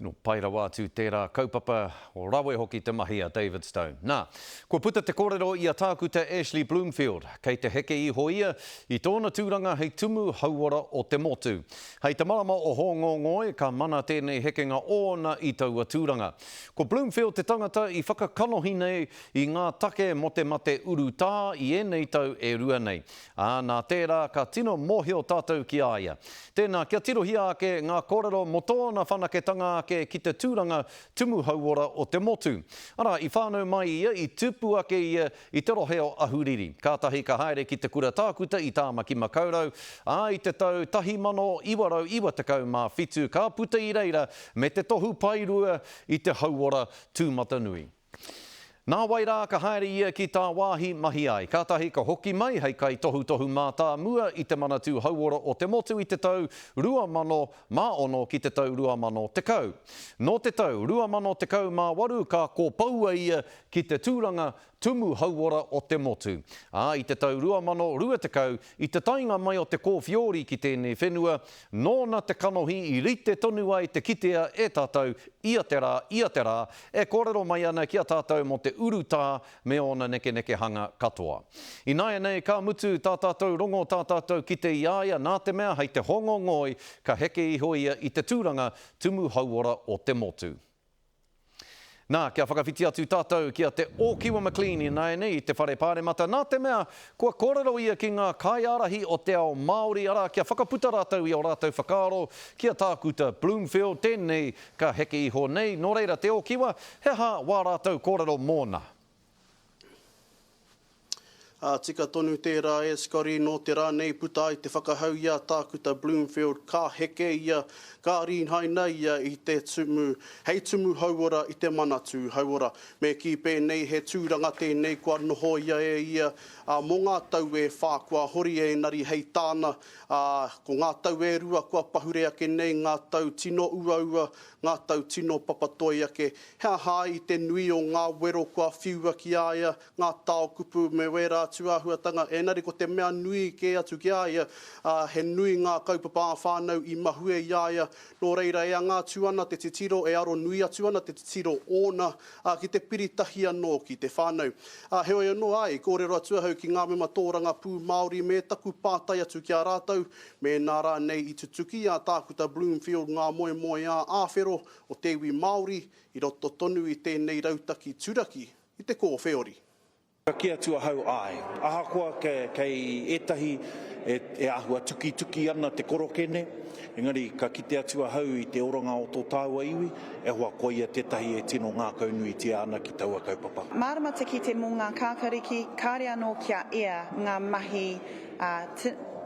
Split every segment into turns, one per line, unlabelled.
Tino pai rawa atu tērā kaupapa, rawe hoki te mahi a David Stone. Nā, kua puta te kōrero i a Tākuta Ashley Bloomfield, kei te heke iho ia i tōna tūranga hei tumu hauora o te motu. Hei te marama o Hōngongoi ka mana tēnei hekenga ōna i taua tūranga. Ko Bloomfield te tangata i whakakanohi nei i ngā take mō te mate urutā i ēnei tau e rua nei. Ā, nā tērā ka tino mōhio tātou ki a ia. Tēnā, kia tirohia ake ngā kōrero mō tōna whanaketanga ake ki te tūranga Tumu Hauora o te motu. Arā, i whānau mai ia, i tupu ake ia i te rohe o Ahuriri. Kātahi ka haere ki te kura tākuta i Tāmaki Makaurau, ā, i te tau 1997 ka puta i reira me te tohu paerua i te hauora tūmatanui. Nāwai rā ka haere ia ki tāwāhi mahi ai, kātahi ka hoki mai hei kaitohutohu mātāmua i te Manatū Hauora o te Motu i te tau 2006 ki te tau 2010. Nō te tau 2018 ka kōpoua ia ki te tūranga Tumu Hauora o te Motu. Ā, i te tau 2020, i te taenga mai o te kōwhiori ki tēnei whenua, nōna te kanohi i rite tonu ai te kitea e tātou ia te rā, ia te rā, e kōrero mai ana ki a tātou mō te urutā me ōna nekenekehanga katoa. Ināianei ka mutu tā tātou rongo, tā tātou kite i a ia, nā te mea hei te Hōngongoi ka heke iho ia i te tūranga Tumu Hauora o te motu. Nā, kia whakawhiti atu tātou ki a Te Ōkiwa McLean ināianei i te Whare Pāremata, nā te mea kua kōrero ia ki ngā kaiārahi o te ao Māori, arā, kia whakaputa rātou i ō rātou whakaaro ki a Tākuta Bloomfield, tēnei ka heke iho nei. Nō reira, Te Ōkiwa, he aha wā rātou kōrero mōna?
Ā, tika tonu tērā e Scotty, nō te rā nei puta ai te whakahau i a Tākuta Bloomfield ka heke ia, ka rīhaina ia i te tumu, hei tumu hauora i te Manatū Hauora. Me kī pēnei he tūranga tēnei kua nohoia e ia, ā, mō ngā tau e whā kua hori ēnari hei tāna, ā, ko ngā tau e rua kua pahure ake nei ngā tau tino uaua, ngā tau tino papatoi ake. He aha ai i te nui o ngā wero kua whiua ki a ia, ngā tao kupu me wērā atu āhuatanga, ēnari ko te mea nui kē atu ki a ia, ā, he nui ngā kaupapa ā-whānau i mahue i a ia, nō reira e anga atu ana te titiro, e aro nui atu ana te titiro ōna, ā, ki te piri tahi anō ki te whānau. Ā, heoi anō, āe, i kōrero atu ahau ki ngā mema tōrangapū Māori me taku pātai atu ki a rātou, mēnā rānei i tutuki i a Tākuta Bloomfield ngā moemoeā ā-whero o te iwi Māori i roto tonu i tēnei rautaki turaki i te kōwheori.
Ka kī atu ahau, āe. Ahakoa kei ētahi e āhua tukituki ana te korokene, engari ka kite atu ahau i te oranga o tō tāua iwi, e hoa koia tētahi e tino ngākaunuitia ana ki taua kaupapa.
Mārama te kite mō ngā kākariki, kāre anō kia ea ngā mahi, ā,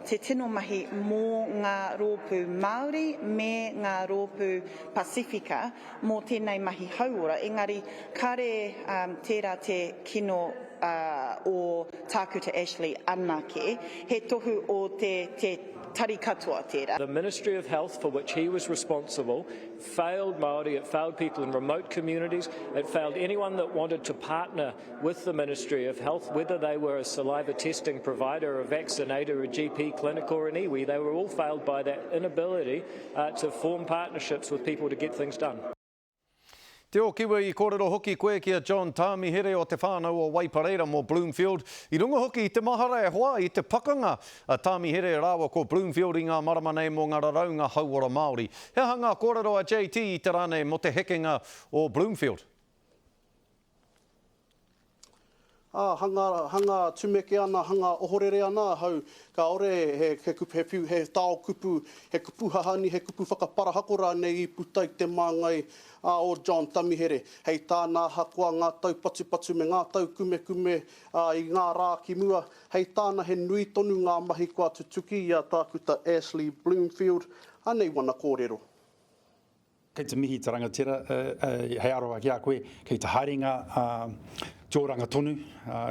te tino mahi mō ngā rōpū Māori me ngā rōpū Pasifika mō tēnei mahi hauora, engari kāre tērā te kino o Tākuta Ashley anake, he tohu o te te tari katoa tērā.
The Ministry of Health for which he was responsible failed Māori, it failed people in remote communities, it failed anyone that wanted to partner with the Ministry of Health, whether they were a saliva testing provider, a vaccinator, a GP clinic or an iwi, they were all failed by that inability uh, to form partnerships with people to get things done.
Te Okiwa i kōrero hoki koe ki a John Tāmihere o te whānau o Waipareira mō Bloomfield. I runga hoki i te mahara e hoa i te pakanga a Tāmihere rāua ko Bloomfield i ngā marama nei mō ngā raraunga hauora Māori. He aha ngā kōrero a JT i te rā nei mō te hekenga o Bloomfield?
Ā, hanga, hanga tumeke ana, hanga ohorere ana ahau, kāore he, he kupu, he whiu, he tao kupu, he kupu hahani, he kupu whakaparahako rānei i puta i te māngai, ā, o John Tamihere. Hei tāna ahakoa ngā taupatupatu me ngā taukumekume, ā, i ngā rā ki mua, hei tāna he nui tonu ngā mahi kua tutuki i a Tākuta Ashley Bloomfield. Anei wana kōrero.
Kei te mihi te rangatira, hei aroha ki a koe, kei te haerenga te oranga tonu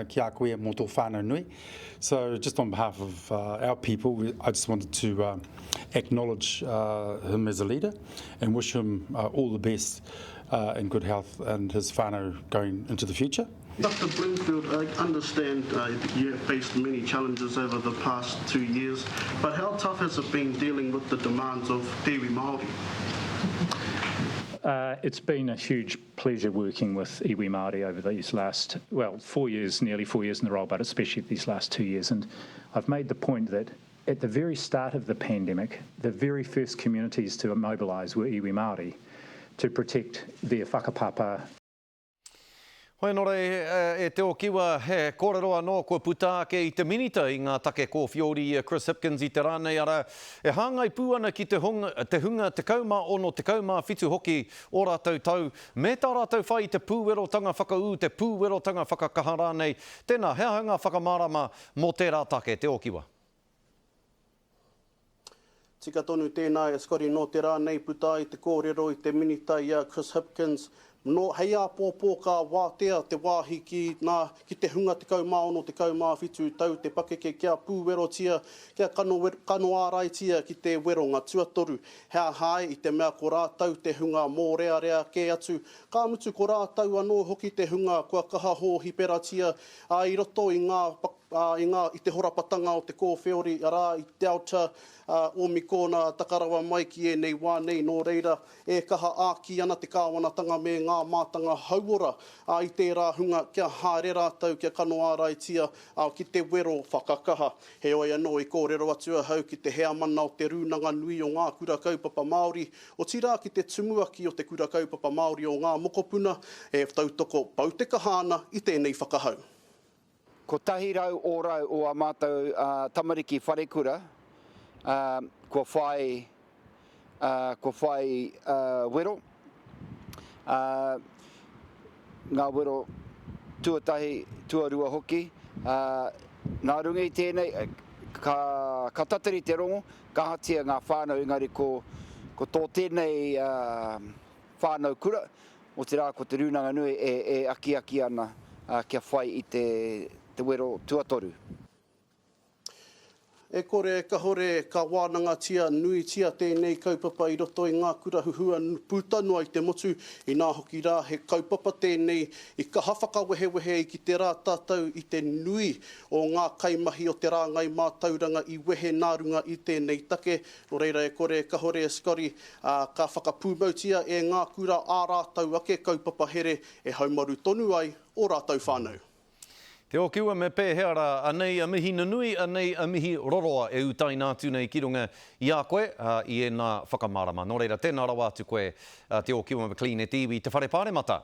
ki a koe mō tō whānau nui. So just on behalf of our people, I just wanted to acknowledge him as a leader and wish him all the best in good health and his whānau going into the future.
Dr Bloomfield, I understand uh, you have faced many challenges over the past two years, but how tough has it been dealing with the demands of Te Iwi Māori?
Uh, it's been a huge pleasure working with iwi Māori over these last, well, four years, nearly four years in the role, but especially these last two years. And I've made the point that at the very start of the pandemic, the very first communities to mobilise were iwi Māori to protect their whakapapa,
Hoi anō rā, e Te Okiwa, he kōrero anō kua puta ake i te Minita i ngā take kōwhiori i a Chris Hipkins i te rā nei, arā, e hāngai pū ana ki te hunga, te hunga 16, 17 hoki ō rātou tau, me tā rātou whai i te pūwerotanga whakaū, te pūwerotanga whakakaha rānei. Tēnā, he aha ngā whakamārama mō tērā take, Te Okiwa?
Tika tonu tēnā e Scotty nō te rā nei puta ai te kōrero i te Minita i a Chris Hipkins, nō, hei āpōpō ka wātea te wāhi ki nā, ki te hunga 16, 17 tau te pakeke kia pūwerotia, kia kano, kano āraitia ki te weronga tuatoru. He aha ai i te mea ko rātou te hunga mōrearea kē atu, ka mutu ko rātou anō hoki te hunga kua kaha hōhiperatia, ā, i roto i ngā ā, i ngā, i te horapatanga o te kōwheori, arā, i Delta, ā, Omikōna, taka rawa mai ki ēnei wā nei, nō reira, e kaha āki ana te kāwanatanga me ngā mātanga hauora, ā, i tērā hunga kia haere rātou kia kano āraitia, ā, ki te wero whakakaha. Heoi anō, i kōrero atu ahau ki te heamana o te Rūnanga Nui o Ngā Kura Kaupapa Māori, otirā ki te tumuaki o te Kura Kaupapa Māori o Ngā Mokopuna, e tautoko pau te kaha ana i tēnei whakahau.
100 ōrau o ā mātou tamariki wharekura kua whai, kua whai wero, ngā wero tuatahi, tuarua hoki. Nā runga i tēnei, ka, ka tatari te rongo, ka ahatia ngā whānau engari ko, ko tō tēnei whānau kura, Otirā ko Te Rūnanga Nui e akiaki ana kia whai i te wero tuatoru.
E kore e kahore ka wānangatia nuitia tēnei kaupapa i roto i ngā kura huhua puta noa i te motu, inā hoki rā he kaupapa tēnei i kaha whakawehewehe i kite rā tātou i te nui o ngā kaimahi o te rāngai mātauranga i wehe nā runga i tēnei take. Nō reira e kore e kahore e Scotty, ā, ka whakapūmautia e ngā kura ā rātou ake kaupapa here e haumaru tonu ai ō rātou whānau.
Te Okiwa me pēhea rā, anei a mihi nunui, anei a mihi roroa e utaina atu nei ki runga i a koe, ā, i ēnā whakamārama. Nō reira, tēnā rawa atu koe, Te Okiwa McLean e te iwi i te Whare Pāremata.